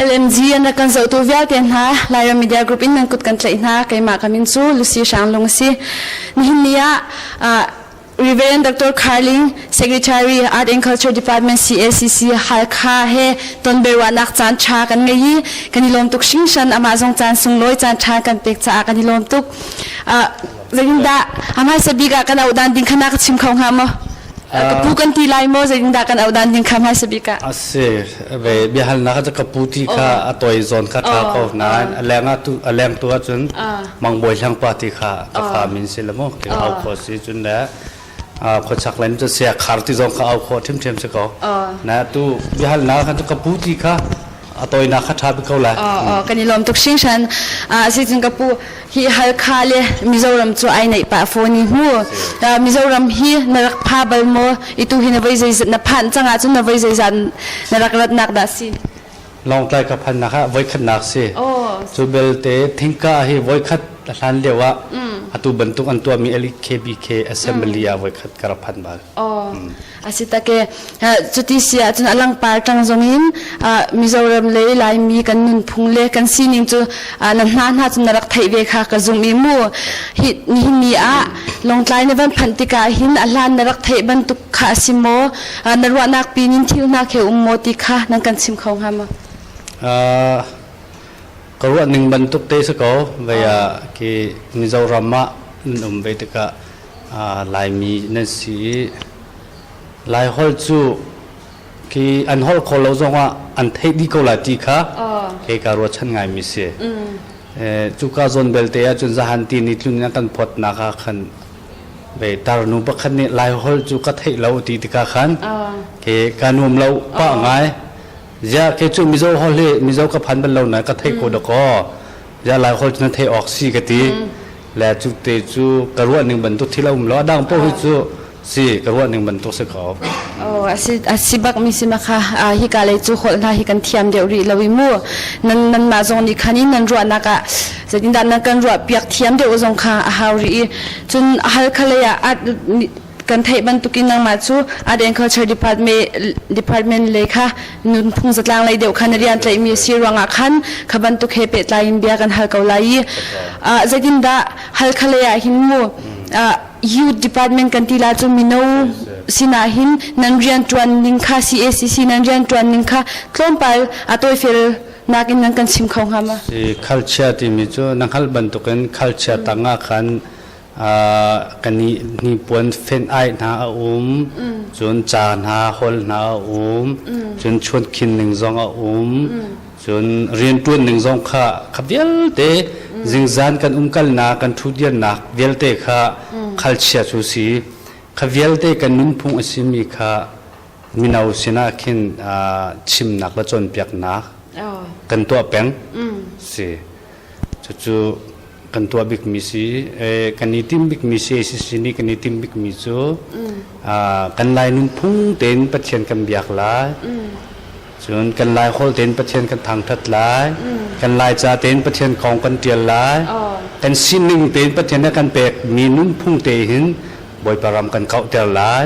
LMG an rak kan zohtu vialte hna Lairam Media Group in nan kut kan tlaih hna. Keimah ka min cu Lucy Hranglung a si. Nihin ni ah Reverend Dr. Carling, Secretary, Art and Culture Department CACC Halkha he tonbiaruahnak caan ṭha kan ngei i kan i lawm tuk hringhran. Amah zong caan sunglawi caan ṭha kan pek caah kan i lawm tuk. Zeitindah a hmaisa bik ah kan auh dan ding kha na ka chim kho hnga maw? Ka pu kan ti lai maw zeitindah kan auh dan ding kha hmaisa bik ah? A si ve biahalnak cu ka pu ti kha a toi zawn kha ṭha ko nain a leng ah tu a leng tu ahcun Mangbawi hlangpa ti kha ka fa min si le mu ti au kho si cun le khuachak len cu sia khar ti zong kha au kho ṭhimṭhim si ko na tu biahalnak kha cu ka pu ti kha a tawinak kha ṭha bik ko lai. Kan i lawm tuk hringhran. Asicun ka pu hi Halkha le Mizoram cu ai neih pah fawn i mu. Mizoram hi na rak pha bal maw? Itu hi na voi zeizat na phanh cang ahcun na voi zeizat na rak ratnak dah si? Lawngtlai ka phannak ah voikhatnak si. Cu belte Thingka hi voikhat hlan lio ah atu bantuk an tuahmi LKBK Assembly ah voikhat ka rak phan bal. Asitake cuti si ahcun a langpar ṭang zongin Mizoram lei Laimi kan nunphung le kan sining cu na hna hna cu na rak theih ve kha ka zumh i mu hi nihin ni ah Lawngtlai na van phanh tikah hin a hlan na rak theih bantuk kha a si maw na ruahnak pin in thil hna khe um maw ti kha nan kan chim kho hnga maw? Ka ruah ning bantuk te si ko vei ah khi Mizoram ah nan um ve tikah Laimi nan si i Laiholh cu khi an holh kho lo zongah an theih dih ko lai ti kha kei ka ruahchan ngaimi si. Cuka zawn belte ahcun zahan ti ni tlun in an kan phawtnak ah khan ve tarnu pakhat nih Laiholh cu ka theih lo ti tikah khan ke ka nuam lo pah ngai. Ziah kei cu Mizo holh hi Mizo ka phan bal lo na ka theih ko dakaw. Ziah Laiholh cu na theih awk si ka ti. Le cu te cu ka ruah ning bantuk thil a um lo. A dang paoh hi cu si ka ruah ning bantuk si ko. Oh, asi asi bak mi si ma kha hi ka lei cu holh hna hi kan thiam deuh rih lo i mu nan nan mah zong nih khan in nan ruahnak ah zeitindah nan kan ruah piak thiam deuh zong kha a hau rih i cun Halkha lei ah kan theih bantukin nangmah cu Art and Culture Department department lei kha nunphung zatlang lei deuh khan na rian tlaihmi a si ruangah khan kha bantuk he pehtlai in bia kan hal ko lai i zeitindah Halkha lei ah hin mu youth department kan ti la cu mino sinah hin nan rian ṭuan ning kha CACC nan rian ṭuan ning kha tlawmpal a tawifel nakin nan kan chim kho hnga ma? Si culture timi cu na hngalh bantukin culture tangah khan kan i hnipuan fenh ai hna a um cun ca hna hol hna a um cun chuankhin ning zong a um cun rianṭuan ning zong kha kha vialte zingzan kan umkalnak kan ṭhutdirnak vialte kha khalchia cu si kha vialte kan nunphung a simi kha mino sinah khin chimnak le cawnpiaknak kan tuah peng si Cucu kan tuah bikmi si kan i tim bikmi CACC nih kan i tim bikmi cu kan Lai nunphung tein Pathian kan biak lai. Cun kan Lai holh tein Pathian kan thangthat lai. Kan Lai ca tein Pathian kong kan tial lai. Kan sining tein Pathian a kan pekmi nunphung te hin Bawipa ram kan kauhter lai.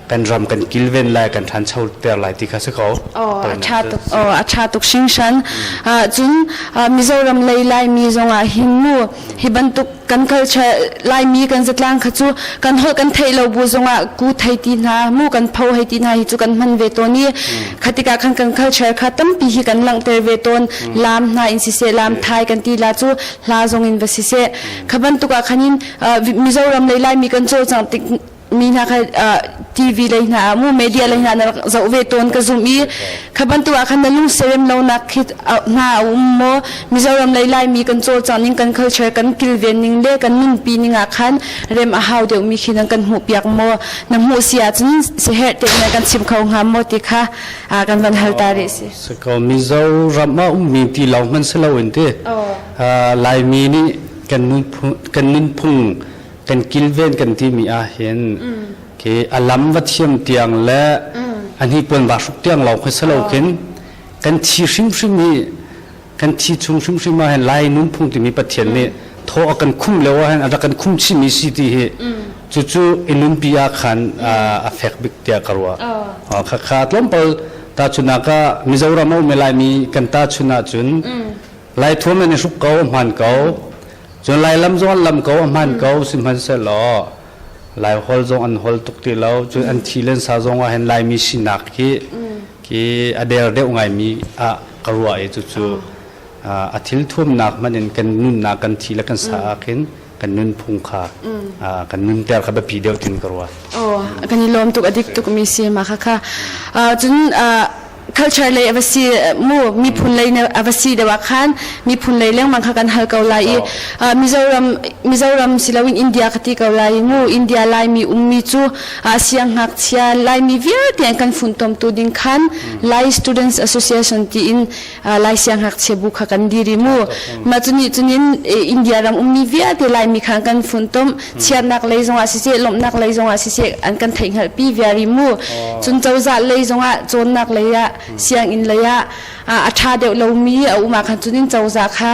Kan ram kan kilven lai kan ṭhanchoter lai ti kha si ko. Oh, a ṭha tuk oh a ṭha tuk hringhran. Cun Mizoram lei Laimi zongah hin mu hi bantuk kan culture Laimi kan zatlang kha cu kan holh kan theih lo bu zongah ku thei ti hna mu kan pho hei ti hna hi cu kan hman ve tawn i khatikah khan kan culture kha tampi hi kan langhter ve tawn lam hna in siseh lam thai kan ti la cu hla zong in va siseh kha bantuk ah khan in Mizoram lei Laimi kan cawlcangh tik mi hna kha TV lei hna ah mu media lei hna na rak zoh ve tawn ka zum i kha bantuk ah khan na lung serem lo nak khi hna a um maw Mizoram lei Laimi kan cawlcangh ning kan culture kan kilven ning le kan nunpi ning ah khan rem a hau deuh mi khi nan kan hmuh piak maw na hmuh si ahcun siherh te na kan chim kho hnga maw ti kha kan van hal ta rih si Siko Mizoram ah ummi ti lo hman si lo in ti Laimi nih kan nunphung kan nunphung kan kilven kan timi ah hin khi a lam va thiam tiang le a hnipuan va hruk tiang lawng khi si lo khin kan thi hrimhrim hi kan thi chung hrimhrim ah hin Lai nunphung timi Pathian nih thaw a kan khum lio ah hin a rak kan khum chihmi si ti hi cucu i nunpi ah khan a fek bik tiah ka ruah. Khakha tlawmpal Tahchunhnak ah Mizoram a um i Laimi kan tahchunh ahcun Laithuam an i hruk ko, a hmaan ko. Cun Lailam zong an lam ko, a hmaan ko. Sihmanhsehlaw Laiholh zong an holh tuk ti lo. Cun an thi le an sa zong ah hin Laimi sinak hi khi a der deuh ngaimi ah ka ruah i cucu a thil thuamnak hmanh in kan nunnak kan thi le kan sa ah khin kan nunphung kha kan nunter kha biapi deuh tin ka ruah. Oh, kan i lawm tuk a dik tuk mi si ma kha kha. Cun culture lei a va si mu miphun lei a va si deuh ah khan miphun lei lengmang kha kan hal ko lai i Mizoram Mizoram si loin India ka ti ko lai i mu India Laimi ummi cu siangngakchia Laimi vialte an kan funtomtu ding khan Lai Students Association tiin Lai siangngakchia bu kha kan dir i mu mah cu nih cunin India ram ummi vialte Laimi kha an kan funtom chiatnak lei zongah siseh lawmhnak lei zongah siseh an kan theihhngalhpi viar i mu cun cozah lei zongah cawnnak lei ah sianginn lei ah a ṭha deuh lomi a um ah khan cunin cozah kha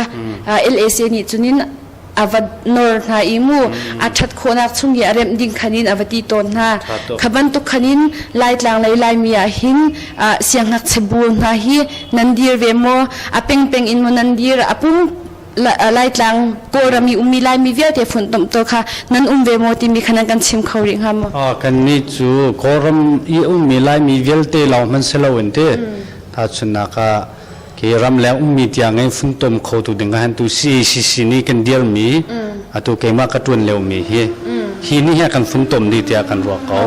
LAC nih cunin a va nor hna i mu a ṭhat khawhnak chung i a remh ding khan in a va ti tawn hna kha bantuk khan in Laitlang lei Laimi ah hin siangngakchia bu hna hi nan dir ve maw a pengpeng in maw nan dir a pum Laitlang Kawlram i ummi Laimi vialte funtom to kha nan um ve maw timi kha nan kan chim kho rih hnga maw? Ah, kannih cu Kawlram i ummi Laimi vialte lawng hmanh si loin ti tahchunhnak ah khi ramleng ummi tiang in funtom khotu ding ah tu CACC nih kan dirmi atu keimah ka ṭuan liomi hi hi nih hi kan funtom dih tiah kan ruah ko.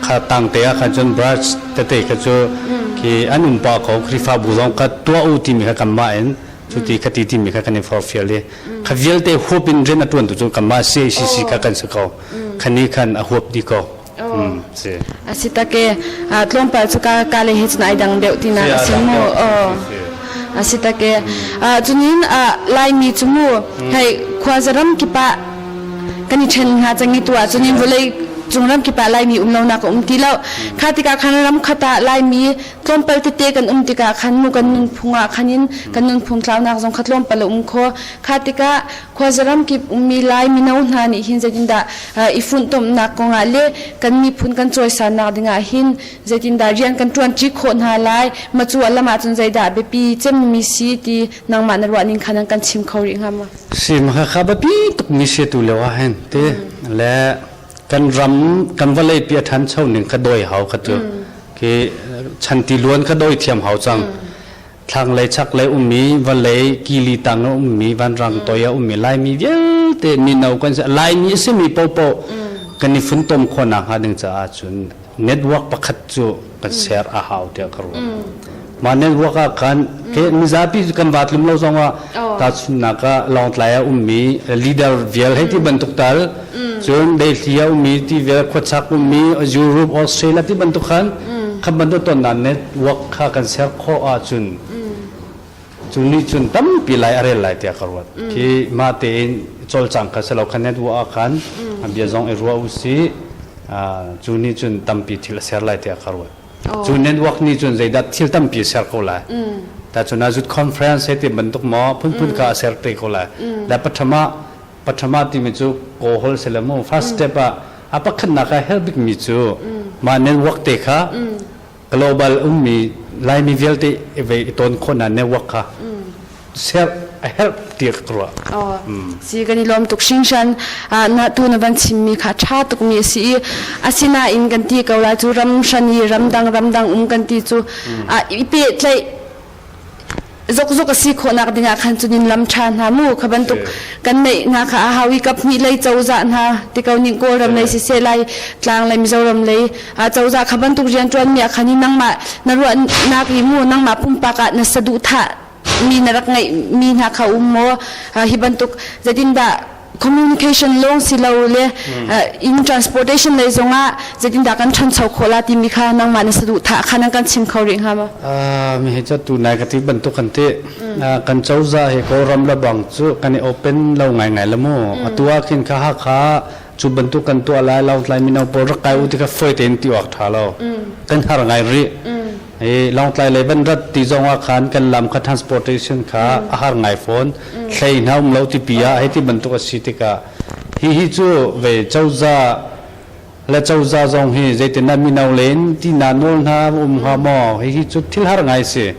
Kha tangte ah khan cun branch tete kha cu khi an um pah ko Khrihfabu zong kha tuah u timi kha kanmah in cuti khati timi kha kan i forhfial i kha vialte huap in rian a ṭuantu cu kanmah CACC kha kan si ko khani khan a huap dih ko si a si take tlawmpal cu ka ka le he cun ai dang deuh tinak a si mu a si take cunin laimi cu mu hei khuazaram kipah kan i ṭhen hna cang i tu ah cunin vawlei cung ram kipah laimi um lonak a um ti lo kha tikah khan ram khat ah laimi tlawmpal tete kan um tikah khan mu kan nunphung ah khan in kan nunphung tlaunak zong kha tlawmpal a um kho kha tikah khuazaram kip ummi lai mino hna nih hin zeitindah i funhtomhnak kongah le kan miphun kan cawisannak dingah hin zeitindah rian kan ṭuanṭi khawh hna lai ma cu a lam ahcun zeidah biapi cemmi si ti nangmah na ruah ning kha nan kan chim kho rih hnga maw si ma kha biapi tuk mi si tu lio ah hin ti le kan ram kan vawlei pi a ṭhancho ning kha dawi hau kha cu khi chanti luan kha dawi thiam hau cang thlanglei chaklei ummi vawlei kili tang a ummi vanrang toi a ummi laimi vialte mino kan si laimi a simi popo kan i funtom khawhnak hnga ding caah cun network pakhat cu kan ser a hau tiah ka ruah mah network ah khan ke mizapi kan va tlum lo zong ah tahchunhnak ah Lawngtlai ah ummi leader vial hei ti bantuk tal cun Delhi ah ummi ti vial khuachak ummi Europe Australia ti bantuk khan kha bantuk tonnak network kha kan ser khawh ahcun cu nih cun tampi lai a rel lai tiah ka ruat khi mah tein cawlcang kha si lo kha network ah khan bia zong i ruah usih cu nih cun tampi thil a ser lai tiah ka ruat cu network nih cun zeidah thil tampi a ser ko lai ta cun a youth conference he ti bantuk maw phunphun kha a ser te ko lai la pathama pathama timi cu kawhol se le mu first step ah a pakhatnak ah help bikmi cu mah network te kha global ummi Laimi vialte ve i tawn khawhnak network kha ser a herh ti ka ruah. Si kan i lawm tuk hringhran na tu na van chimmi kha tha tukmi a si i asinain kan ti ko lai cu ram hran i ramdang ramdang um kan ti cu i pehtlaih zokzok a si khawhnak dingah khan cunin lam ṭha hna mu kha bantuk kan neih hna kha a hau i kap hnih lei cozah hna ti ko ning Kawlram lei siseh lai tlang lei Mizoram lei cozah kha bantuk rianṭuan mi ah khan hi nangmah na ruahnak i mu nangmah pumpak ah na saduhthah mi na rak ngeih mi hna kha um maw hi bantuk zeitindah communication lawng si lo le in transportation lei zongah zeitindah kan ṭhancho khawh la timi kha nangmah na saduhthah kha nan kan chim kho rih hnga maw? Mi hi cu tu nai ka ti bantuk kan ti kan cozah hi Kawlram le bang cu kan i open lo ngaingai la mu atu ah khin kha Hakha cu bantuk kan tuah lai Lawngtlai mino pawl rak kai u ti kha fawi tein ti awk ṭha lo kan har ngai rih i Lawngtlai lei van rat ti zong ah khan kan lam kha transportation kha a har ngai fawn hlei hna um lo ti pi ah hei ti bantuk a si tikah hi hi cu ve cozah. Le cozah zong hi zeitin ah mino len ti na nawl hna um hnga maw? Hihi cu thil har ngai si.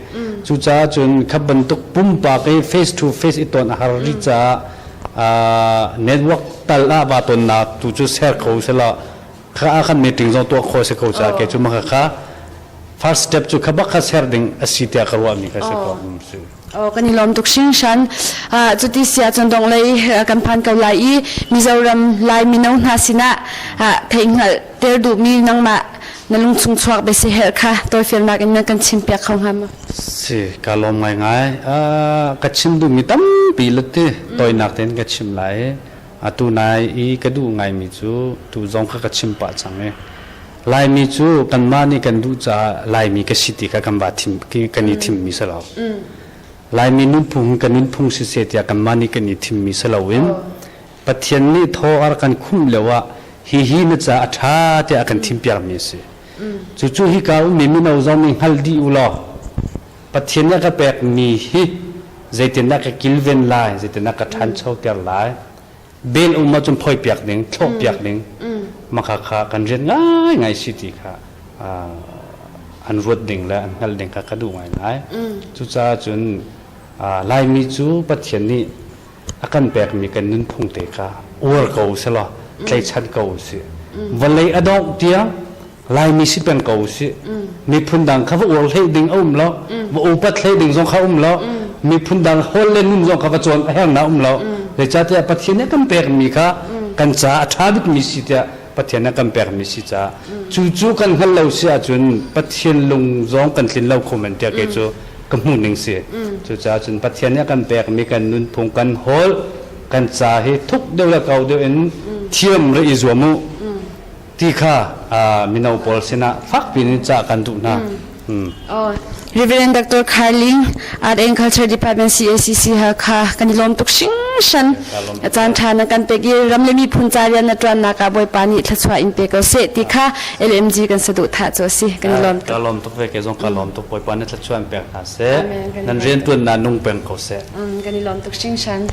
Cucaah cun kha bantuk pumpak i face to face i ton a har rih caah network tal ah va tonnak tu cu ser kho selaw kha ah khan meeting zong tuah khawh si ko caah kei cu mah kha first step cu kha bak kha ser ding a si tiah ka ruahmi kha si ko. Oh, kan i lawm tuk hringhran. Cuti si ahcun donglei kan phan ko lai i Mizoram Lai mino hna sinah theihhngalh ter duhmi nangmah na lungchung chuak biasiherh kha tawifialnak in na kan chimpiak kho hnga maw? Si, ka lawm ngaingai. Ka chim duhmi tampi lati tawinak tein ka chim lai. Atu nai i ka duh ngaimi cu tu zong kha ka chim pah cang i Laimi cu kanmah nih kan duh caah Laimi ka si ti kha kan va thim kan i thimmi si lo. Laimi nunphung kan nunphung siseh tiah kanmah nih kan i thimmi si loin Pathian nih thaw a rak kan khumh lio ah hihi na ca a ṭha tiah a kan thimpiakmi a si. Cucu hika ummi mino zong nih hngal dih u law Pathian nih a ka pekmi hi zeitindah ka kilven lai, zeitindah ka ṭhanchoter lai, bel um ahcun phoipiak ding, thlawhpiak ding, maka kha kan rian ngaingai si ti kha an ruat ding le an hngalh ding kha ka duh ngaingai. Cucaah cun Laimi cu Pathian nih a kan pekmi kan nunphung te kha uar ko selaw tlaichan ko usih. Vawlei a dongh tiang Laimi si peng ko usih. Miphun dang kha va uar hlei ding a um lo, va upat hlei ding zong kha um lo, miphun dang holh le nun zong kha va cawn a hernak um lo. Zeicahtiah Pathian nih a kan pekmi kha kan caah a ṭha bikmi si tiah Pathian nih a kan pekmi si caah cucu kan hngalh lo si ahcun Pathian lung zong kan tlin lo kho men tiah kei cu ka hmuh ning si. Cucaah cun Pathian nih a kan pekmi kan nunphung kan holh kan ca hi thuk deuh le kau deuh in thiam re i zuam u. Ti kha mino pawl sinah fakpi in cah kan duh hna. Oh, Reverend Dr. Carling, Art and Culture Department CACC Hakha kan i lawm tuk hringhran. Caan ṭha na kan pek i ram le miphun ca rian na ṭuannak ah Bawipa nih thluachuah in pe ko seh ti kha LMG kan saduhthah cu a si. Kan i lawm tuk. Ka lawm tuk ve ke zong ka lawm tuk. Bawipa nih thluachuah in pek hna seh. Nan rianṭuannak nung peng ko seh. Kan i lawm tuk hringhran.